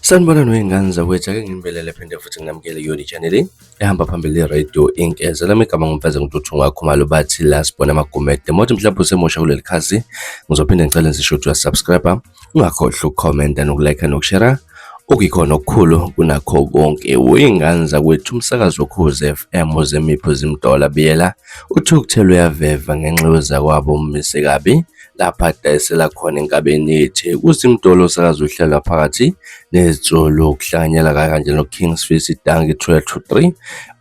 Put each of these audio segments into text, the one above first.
Sanibonani wey'ngane zakwethu, ake nginibelele phinde futhi nginamukele kuyona i-channel ehamba phambili i-radio Inkeza. Lami igama nguMfeze Ngintuthu Khumalo, bathi la sibona amagumede. Mothi mhlawumbe usemusha kuleli khasi, ngizophinde ngicele ngisho ukuthi uyasubscribe, ungakhohlwa ukukhomenta nokulike nokushare okuyikhona okukhulu kunakho konke. Wey'ngane zakwethu, umsakazo woKhozi FM uZimipho Zimdola Biyela uthukuthele uyaveva ngenxa yozakwabo ummise kabi lapha adayisela khona enkabeni yeTheku. UZimdolo osakaza uhlelo phakathi nezitsolo ukuhlanganyela kanje noKings Fist Danki 1223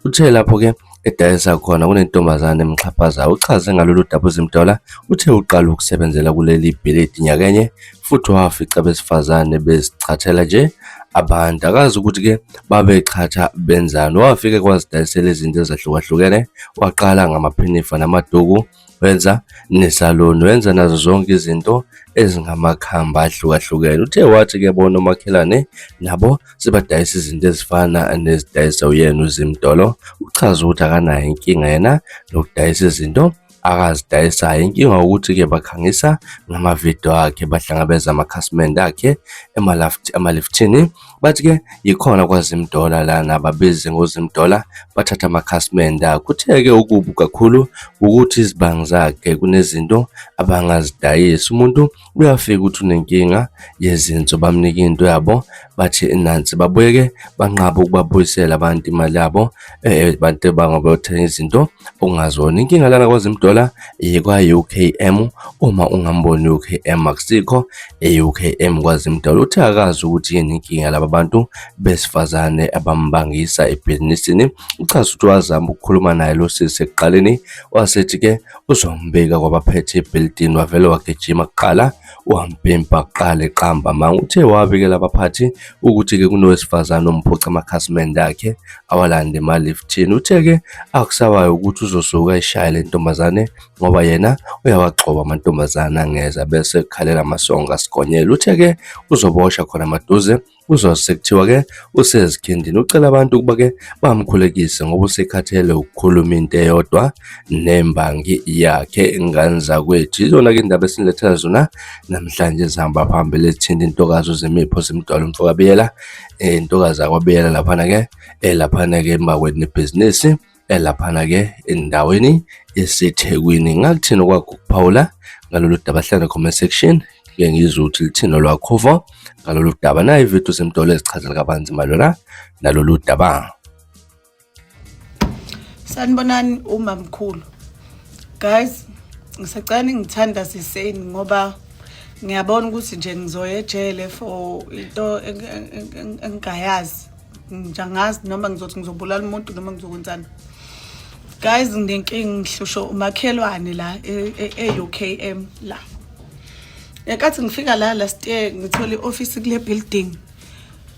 uthe lapho-ke edayisa khona kunentombazane emxhaphazayo. Uchaze ngalolu daba uZimdola, uthe uqala ukusebenzela kuleli bhilidi nyakenye futhi wafica abesifazane bezichathela nje abantu, akazi ukuthi-ke babechatha benzani. Wafike kwazidayisela izinto ezahlukahlukene, waqala ngamaphinifa namaduku, wenza nesaloni, wenza nazo zonke izinto ezingamakhamba ahlukahlukene. Uthe wathi-ke bona omakhelwane nabo sebadayisa izinto ezifana nezidayisa uyena uZimdolo. Uchaza ukuthi akanayo inkinga yena nokudayisa izinto akazidayisayo, inkinga ukuthi-ke bakhangisa ngamavidiyo akhe, bahlangabeza amakhasimende akhe emaliftini. Bathi-ke yikhona kwaZimdola lana, babize ngoZimdola, bathatha amakhasimende akhe. Uthe-ke okubi kakhulu ukuthi izibangi zakhe kunezinto abangazidayisi. Umuntu uyafika ukuthi unenkinga yezinso, bamnika into yabo, bathi nansi, babuye-ke banqabe ukubabuyisela abantu imali yabo, bantu bangabothenga izinto okungazona. Inkinga lana kwaZimdola yikwa-UKM, uma ungamboni u-UKM akusikho e-UKM kwaZimdola. Uthe akazi ukuthi yini inkinga laba bantu besifazane abambangisa ebhizinisini. Uchaza ukuthi wazama ukukhuluma naye lo sisi ekuqaleni, wasethi-ke uzombika kwabaphethe ebhilidini, wavele wagijima kuqala wampimpa kuqala eqamba amanga. Uthe wabikela abaphathi ukuthi-ke kunowesifazane omphuca amakhasimende akhe awalande emaliftini. Uthe-ke akusabayo ukuthi uzosuka eshaye le ntombazane ngoba yena uyawagxoba amantombazane angeza bese kukhalela amasongo asigonyela. Uthe-ke uzoboshwa khona maduze, uzoze sekuthiwa-ke usezikhindini. Ucela abantu ukuba-ke bamkhulekise ngoba usekhathele ukukhuluma into eyodwa nembangi yakhe. Ngane zakwethu, izona-ke indaba esinilethela zona namhlanje zihamba phambili ezithinta intokazi uZimipho Zimdolo umfokaBiyela, intokazi yakwaBiyela laphana-ke, laphana-ke emakweni nebhizinisi laphana-ke endaweni eseThekwini. Ngakuthini okwakho ukuphawula ngalolu daba? Hlala comment section ke ngizwe ukuthi lithini olwakho uvo ngalolu daba. Nayo ividiyo Zimdolo ezichazela kabanzi malona nalolu daba. Sanibonani umamkhulu. Guys, ngisacela ningithandaziseni ngoba ngiyabona ukuthi nje ngizoya ejele for into engingayazi. Nje angazi noma ngizothi ngizobulala umuntu noma ngizokwenzani. Guys, nginenkinga, ngihlushwa umakhelwane la e-UKM la. Ngenkathi ngifika la last year ngithola i-office kule building.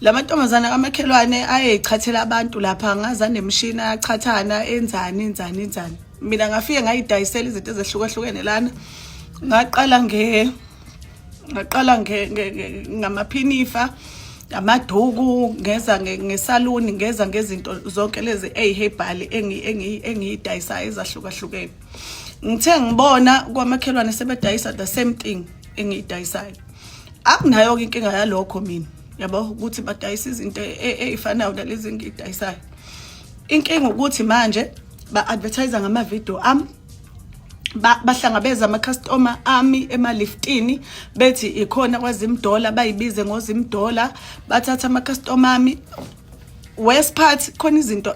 Lamantombazana kamakhelwane ayeyichathela abantu lapha, ngazi anemishini ayachathana, enzani enzani enzani. Mina ngafike ngayidayisela izinto ezehlukahlukene lana. Ngaqala nge ngaqala ngamaphinifa, amaduku, ngeza ngesaluni, ngeza ngezinto zonke lezi eyiherbal engiyidayisayo ezahlukahlukene. Ngithe ngibona kwamakhelwane sebedayisa the same thing engiyidayisayo. Akunayo-ke inkinga yalokho mina, yabo, ukuthi badayisa izinto ey'fanayo nalezi engiyidayisayo. Inkinga ukuthi manje ba-advertise ngamavidiyo ami, bahlangabeza amakhastoma ami emaliftini, bethi ikhona kwaZimdola, bayibize ngoZimdola, bathatha amakhastoma ami. Worst part, khona izinto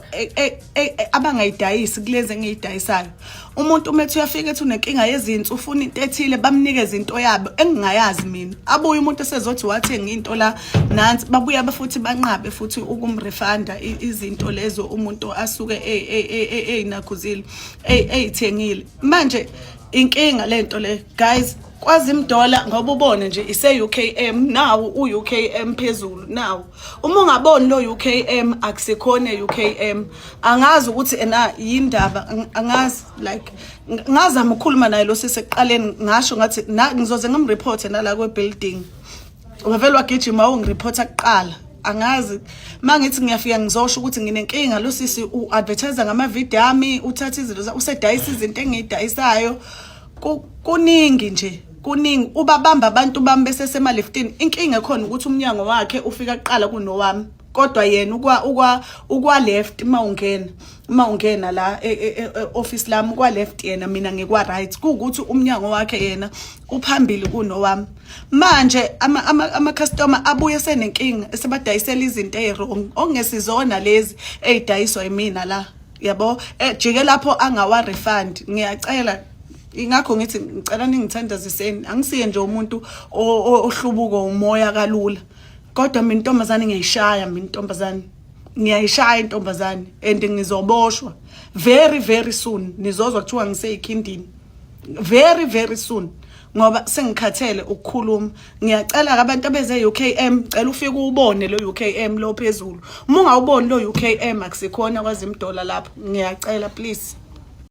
abangayidayisi kulezi engiyidayisayo. Umuntu uma ethi uyafika ethi unenkinga yezinso, ufuna into ethile, bamnikeze into yabo engingayazi mina. Abuye umuntu esezothi wathenga into la nansi, babuya futhi banqabe futhi ukumrefunda izinto lezo umuntu asuke eyinakhuzile, eyithengile. Manje inkinga lento le guys kwaZimdola, ngoba ubone nje ise-UKM nawu u-UKM phezulu nawu. Uma ungaboni lo UKM akusikhona e-UKM. Angazi ukuthi ena yindaba, angazi, like ngazama ukukhuluma naye lo sisi ekuqaleni, ngasho ngathi ngizoze ngimreport nala kwe-building, wavele wagijima wongireporta kuqala. Angazi, mangithi ngiyafika ngizosho ukuthi nginenkinga, lo sisi u-advertise ngamavidiyo ami, uthatha izinto, usedayisa izinto engiyidayisayo. Kuningi nje. Kuningi ubabamba abantu bami besesemaliftini. Inkinga ekhona ukuthi umnyango wakhe ufika kuqala kunowami, kodwa yena ukwa left uma ungena la e office lami, kwa left yena, mina ngikwa right. Kuwukuthi umnyango wakhe yena uphambili kunowami. Manje ama customer abuye senenkinga, esebadayisela izinto eziwrong okungesizona lezi ezidayiswa yimina la, yabo. Jike lapho angawa refund. Ngiyacela, ingakho ngithi ngicela ningithandaziseni. Angisiye nje umuntu ohlubuko umoya kalula, kodwa mina intombazane ngiyayishaya, mina intombazane ngiyayishaya intombazane, and ngizoboshwa very very soon. Nizozwa kuthiwa ngiseyikhindini very very soon, ngoba sengikhathele ukukhuluma. Ngiyacela ke, abantu abeze UKM, cela ufike ubone lo UKM lo phezulu. Uma ungawuboni lo UKM, akusikhona kwaZimdollar lapho. Ngiyacela, please.